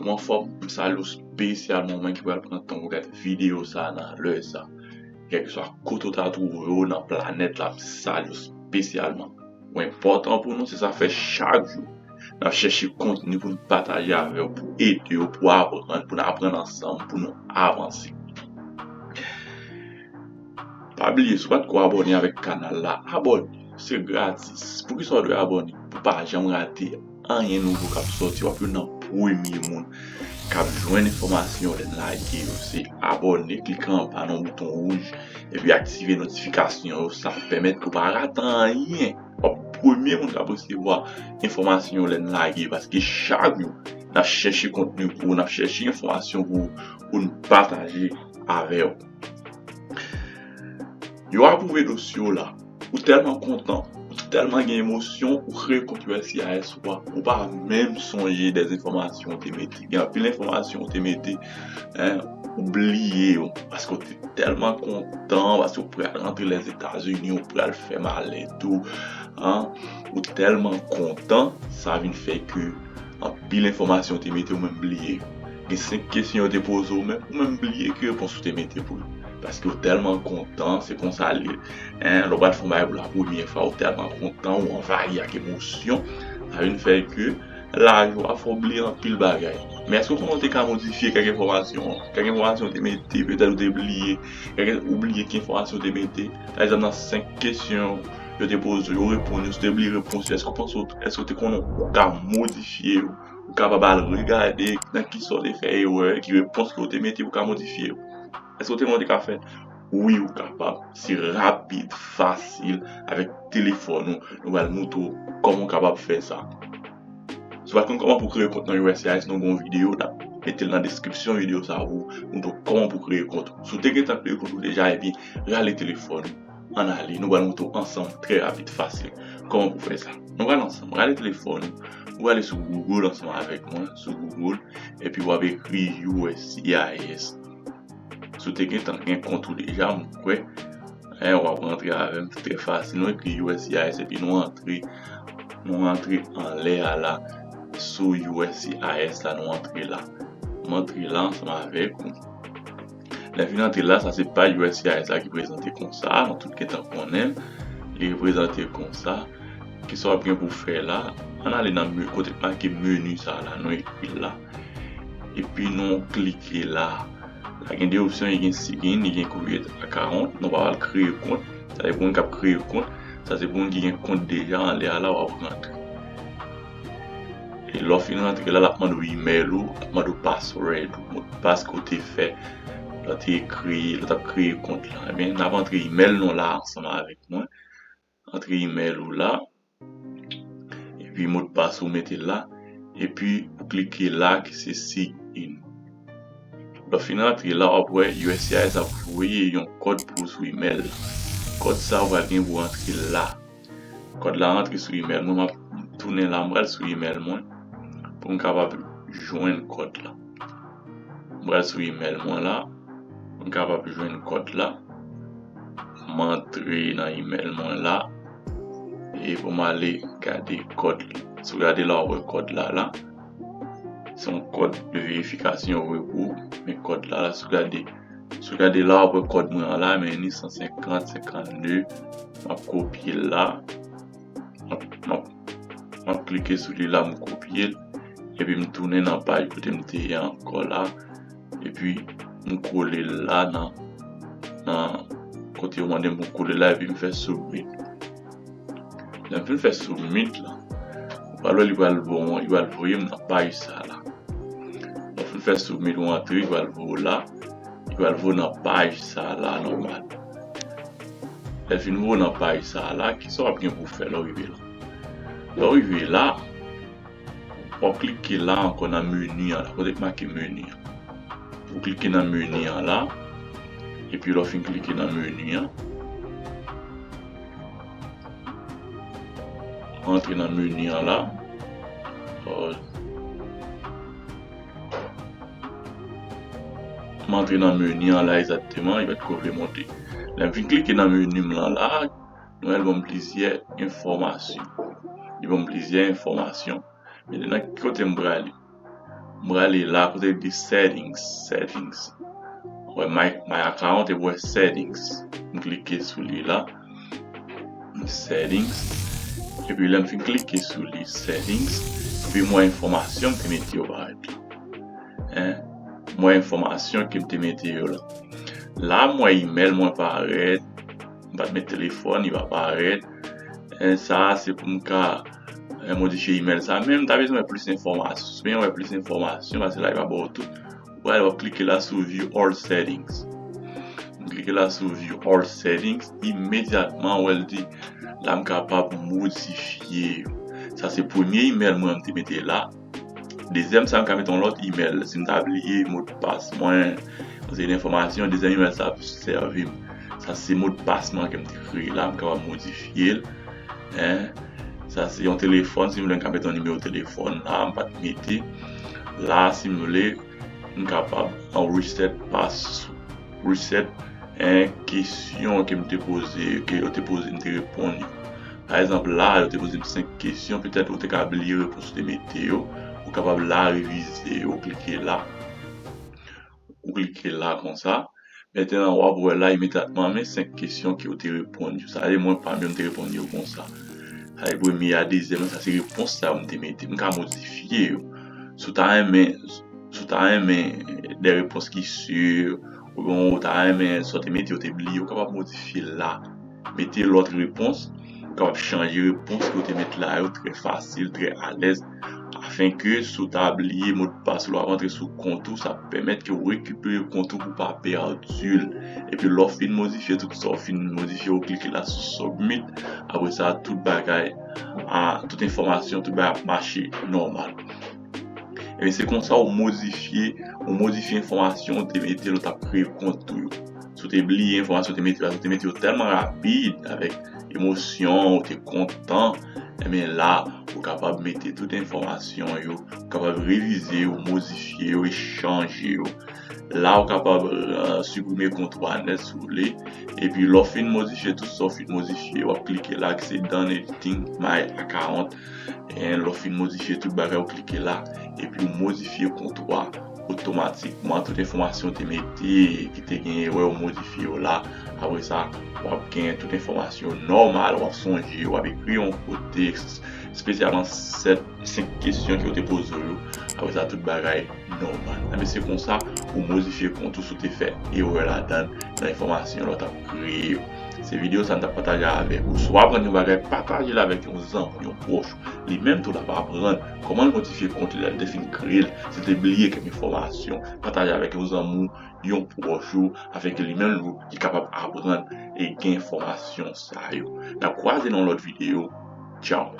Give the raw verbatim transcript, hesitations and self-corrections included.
Ou anfòm? M salye w espesyalman, ou menm ki pral pran tan pou gade videyo sa a nan lè sa a. Kèlkeswa kote w ta twouve w nan planèt la, m salye w espesyalman. Ou enpòtan pou nou, se sa fè chak jou n ap chèche kontni pou n pataje avè w, pou ede w, pou aprann, pou n aprann ansanm, pou nou avanse. Pa bliye, si w pa t ko abòne avèk kanal la, abòne. Se gratis. Poukisa w dwe abòne? Pou w pa janm rate anyen nouvo k ap sòti. W ap youn nan premye moun k ap jwenn enfòmasyon lè n lage yo. Se abòne, klike anba nan bouton wouj, epi aktive notifikasyon yo. Sa ap pèmèt ke w pa rate anyen. W ap premye moun k ap resevwa enfòmasyon yo lè n lage, paske chak jou, n ap chèche kontni pou ou, n ap chèche enfòmasyon pou ou, pou n pataje avè w. Yo apwouve dosye w la. Ou tèlman kontan, ou tèlman gen emosyon, ou kreye kont U S C I S ou a, ou pa menm sonje de enfòmasyon ou te mete. Gen anpil enfòmasyon ou te mete, en, ou bliye yo, paske w te tèlman kontan, paske w pral rantre Lèzetazini, ou pral fè malèt ou, en, ou tèlman kontan, sa vin fè ke anpil enfòmasyon ou te mete, ou menm bliye yo. Gen senk kesyon yo te poze w menm, ou menm bliye ki repons ou te mete pou yo. Paske w tèlman kontan, se konsa l ye. En, lè w pral fè yon bagay pou la premyè fwa, ou tèlman kontan, ou anvayi ak emosyon, sa vin fè ke lajwa fè w bliye anpil bagay. Men èske w konnen w te ka modifye kèk enfòmasyon? Kèk enfòmasyon w te mete, petèt ou te bliye, kèk, ou bliye ki enfòmasyon w te mete. Pa egzanp, nan senk kesyon yo te poze w, yo reponn yo, si w te bliye repons yo, èske w panse w, èske w te konnen w ka modifye yo? Ou kapab al regade nan kisa w te fè erè, ki repons ke w te mete pou w ka modifye yo. Èske w te konnen w te ka fè? Wi, ou kapab. Se rapid, fasil, avèk telefòn ou. Nou pral montre w kòman w kapab fè sa. Si w pa konn kòman pou kreye kont nan U S C I S, nou gen yon videyo, n ap mete l nan deskripsyon videyo sa a pou montre w kòman pou kreye kont ou. Si w te gentan kreye kont ou deja, ebyen, rale telefòn ou. Ann ale, nou pral montre w ansanm trè rapid, fasil, kòman pou fè sa. Nou pral ansanm, rale telefòn ou, ou ale sou Google ansanm avèk mwen, sou Google, epi w ap ekri U S C I S. Si w te gentan gen kont ou deja, m kwè, en, w ap rantre avè m, trè fasil. Nou ekri U S C I S, epi nou antre, nou antre anlè a la, sou U S C I S la, nou antre la. M antre la ansanm avèk ou. Lè m fin antre la, sa se paj U S C I S la ki prezante konsa, nou tout gentan konnen l. Li prezante konsa. Kisa w ap gen pou w fè la? Ann ale nan me-, kote k make meni sa la, nou ekri l la. Epi nou klike la. La gen de opsyon, li gen sign in, li gen create account. Nou pa pral kreye kont. Sa se pou moun k ap kreye kont. Sa se pou moun ki gen kont deja anlè a la, w ap rantre. E lè w fin rantre la, l ap mande w imèl ou, l ap mande w password ou, modpas ke w te fè lè w te kreye, lè w t ap kreye kont la. Ebyen, n ap antre imèl nou la ansanm avèk mwen. Antre imèl ou la. Epi modpas ou mete la. Epi ou klike la ki se sign in. Lè w fin rantre la, w ap wè U S C I S ap voye yon kòd pou ou sou imèl la. Kòd sa a ou pral gen pou w antre la. Kòd la rantre sou imèl mwen, m ap tounen la, m pral sou imèl mwen pou m kapab jwenn kòd la. M pral sou imèl mwen la pou m kapab jwenn kòd la. M antre nan imèl mwen la e pou m ale gade kòd la. Si w gade la, w ap wè kòd la la. Se yon kòd de verifikasyon yo voye pou ou. Men kòd la la, si w gade, si w gade la, w ap wè kòd mwen an la, men li san senkant, senkannde. M ap kopye l la. M ap, m ap, m ap klike sou li la, m kopye l. Epi m tounen nan paj kote m te ye ankò la. Epi m kole l la nan, nan kote yo mande m pou m kole l la, epi m fè submit. Lè m fin fè submit la, ou pral wè li pral bon, li pral voye m nan paj sa la. Lè w fin fè submit, ou antre, li pral voye w la, li pral voye w nan paj sa la nòmal. Lè l fin voye w nan paj sa la, kisa w ap gen pou w fè lè w rive la? Lè w rive la, w ap klike la ankò nan meni an la, kote k make meni an. Ou klike nan meni an la, epi lè w fin klike nan meni an, antre nan meni an la. M antre nan meni an la egzakteman, li pa t ko vle monte. Lè m fin klike nan meni m lan la, nou wè l ban m plizyè enfòmasyon. Li ban m plizyè enfòmasyon. Men nan ki kote m prale? M prale la kote li di settings, settings. Wè my, my account epi wè settings. M klike sou li la. Settings. Epi lè m fin klike sou li settings, epi m wè enfòmasyon m te mete yo parèt la. Hein? M wè enfòmasyon ke m te mete yo la. La m wè email mwen parèt. M pa t met telefòn, li pa parèt. Hein, sa se pou m ka, hein, modifye email sa. Men m ta bezwen wè plis enfòmasyon. Si m wè plis enfòmasyon, paske la li pa ba w tout. Ou prale w ap klike la sou view all settings. M klike la sou view all settings, imedyatman wè l di la m kapab modifye yo. Sa se premye email mwen m te mete la. Dezyèm sa m ka mete yon lòt email si m ta bliye modpas mwen, yon seri enfòmasyon, dezyèm email sa ap sèvi m. Sa se modpas mwen ke m te kreye la, m kapab modifye l. Hein? Sa se yon telefòn, si m vle m ka mete yon nimewo telefòn la, m pa t mete. La si m vle, m kapab an reset password, reset, hein, kesyon ke m te poze, ke yo te poze m te reponn yo. Pa egzanp la, yo te poze m senk kesyon, petèt ou te ka bliye repons ou te mete yo, ou kapab la revize yo, ou klike la. Ou klike la konsa. Mentnan w ap wè la imedyatman men senk kesyon ke ou te reponn yo. Sa vle mwen pa m yo m te reponn yo konsa. Sa vle premye a dezyèm sa se repons sa yo m te mete. M ka modifye yo. Si w ta renmen, si w ta renmen de repons ki si, oubyen ou ta renmen sa w te mete ou te bliye, ou kapab modifye la. Mete lòt repons, ou kapab chanje repons ke w te mete la yo trè fasil, trè alèz, afenke si w ta bliye modpas ou, lè w ap antre sou kont ou, sa ap pèmèt ke w rekipere kont ou pou w pa pèdi l. Epi lè w fin modifye tout sa w fin modifye, ou klike la sou submit. Apre sa, tout bagay, a, tout enfòmasyon, tout bagay ap mache nòmal. Ebyen, se konsa ou modifye, ou modifye enfòmasyon ou te mete lè w t ap kreye kont ou yo. Si w te bliye enfòmasyon ou te mete la, si w te mete yo tèlman rapid, avèk emosyon, ou te kontan, ebyen la, ou kapab mete tout enfòmasyon yo, ou kapab revize yo, modifye yo e chanje yo. La, ou kapab, euh, siprime kont ou a nèt si w vle. Epi, lè w fin modifye tout sa w fin modifye, w ap klike la ki se Done Editing My Account. E lè w fin modifye tout bagay, ou klike la. Epi, ou modifye kont ou a otomatikman. Tout enfòmasyon ou te mete, ki te gen erè, ou modifye yo la. Apre sa, w ap gen tout enfòmasyon nòmal, w ap sonje, w ap ekri yon kote, espesyalman sèt, senk kesyon ke yo te poze w yo. Apre sa, tout bagay nòmal. Ebyen, se konsa ou modifye kont ou si w te fè erè ladan nan enfòmasyon lè w t ap kreye yo. Se videyo sa m t ap pataje avèk ou. Si w aprann yon bagay, pataje l avèk yon zanmi, yon pwòch. Li menm tou l ap aprann kòman l modifye kont li lè l te fin kreye l. Si l te bliye kèk enfòmasyon, pataje avèk yon zanmi w, yon pwòch ou, afenke li menm tou li kapab aprann e gen enfòmasyon sa yo. N ap kwaze nan yon lòt videyo. Tchaw!